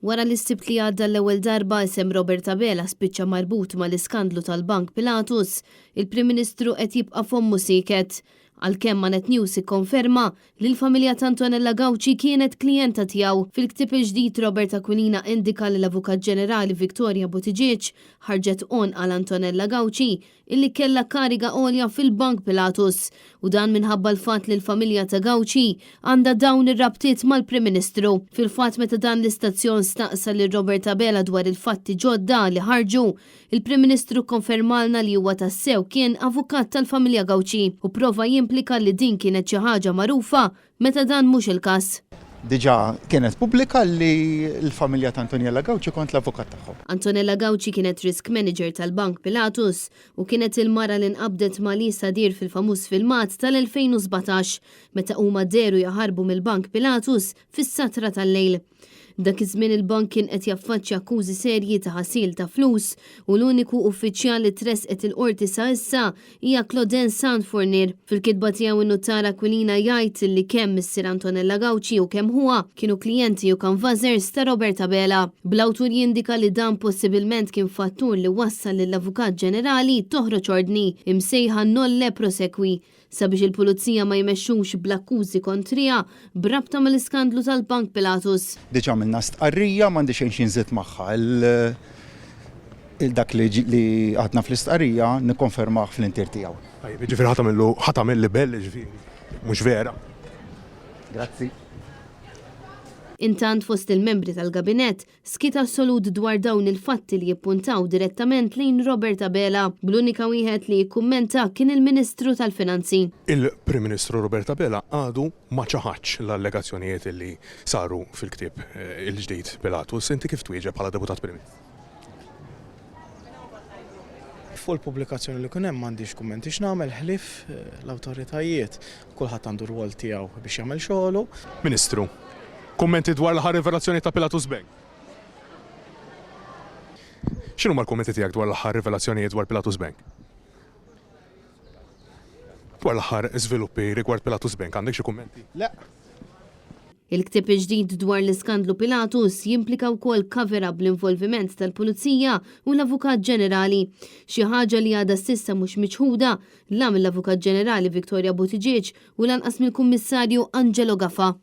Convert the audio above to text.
Wara li s-Sibt li għadda l-ewwel darba isem Robert Abela spiċċa marbut mal-iskandlu tal-Bank Pilatus, il-Prim Ministru qed jibqa' fommu sieket. Għalkemm ma' Net News ikkonferma li l-familja ta' Antonella Gauci kienet klijenta tiegħu. Fil-ktieb il-ġdid Robert Aquilina indika li l-Avukat Ġenerali Victoria Buttigieg ħarġet għonq għal Antonella Gauci illi kellha kariga għolja fil-Bank Pilatus u dan minħabba l-fatt li l-familja ta' Gauci għandha dawn ir-rabtiet mal-Prim Ministru. Fil-fatt meta dan l-istazzjon staqsa lil Robert Abela dwar il-fatti ġodda li ħarġu, il-Prim Ministru kkonfermalna li huwa tassew kien avukat tal-familja Gauci u prova jimplika li din kienet xi ħaġa magħrufa Meta dan mhux il-każ. Diġà kienet pubblika li l-familja ta' Antoniella Gauci kont l-avukat tagħhom. Antonella Gauci kienet risk manager tal-Bank Pilatus u kienet il-mara li nqabdet ma' Lee Sadir fil-famuż filmat tal-2017 meta huma dehru jaħarbu mill-Bank Pilatus fis-satra tal-lejl. Dak iż-żmien il-bank kien qed jaffaċċja akkużi serji ta' ħasil ta' flus u l-uniku uffiċjal li tressqet il-Qorti sa issa hija Claudin Sant Fournier. Fil-kitba tiegħu in-Nutar Aquilina jgħid li kemm missier Antonella Gauci u kemm ħuha kienu klijenti u canvassers ta' Robert Abela. Bl-awtur jindika li dan possibilment kien fattur li wassal lill-Avukat Ġenerali toħroġ ordni, imsejħa nolle prosequi, sabiex il-Pulizija ma jmexxux bl-akkużi kontriha b'rabta mal-iskandlu tal-Bank Pilatus. Diġà għamilna stqarrija, m'għandi xejn xi nżid magħha. Dak li għadna fl-istqarrija nikkonfermah fl-intier tiegħu. Tajjeb, jiġifieri ħa tagħmillu, ħa tagħmel libell jiġifieri, mhux vera? Grazzi. Intant fost il-membri tal-Gabinett Skiet assolut dwar dawn il-fatti li jippuntaw direttament lejn Robert Abela, bl-unika wieħed li jikkummenta kien il-Ministru tal-Finanzi. Il-Prim Ministru Robert Abela għadu ma ċaħadx l-allegazzjonijiet li saru fil-ktieb il-ġdid Pilatus. Inti kif twieġeb bħala Deputat Prim Ministru? Fuq il-pubblikazzjoni li kien hemm m'għandix kummenti x'nagħmel ħlief l-awtoritajiet. Kulħadd għandu r-rwol tiegħu biex jagħmel xogħlu. Ministru, kummenti dwar l-aħħar rivelazzjoni ta' Pilatus Bank. X'inhuma l-kummenti tiegħek dwar l-aħħar rivelazzjonijiet dwar Pilatus Bank? Dwar l-aħħar żviluppi rigward Pilatus Bank, għandek xi kummenti? Le. Il-ktieb il-ġdid dwar l-iskandlu Pilatus jimplika wkoll cover-up bl-involviment tal-Pulizija u l-Avukat Ġenerali, xi ħaġa li għadha s'issa mhux miċħuda la mill-Avukat Ġenerali Victoria Buttigieg u lanqas mill-Kummissarju Angelo Gafa.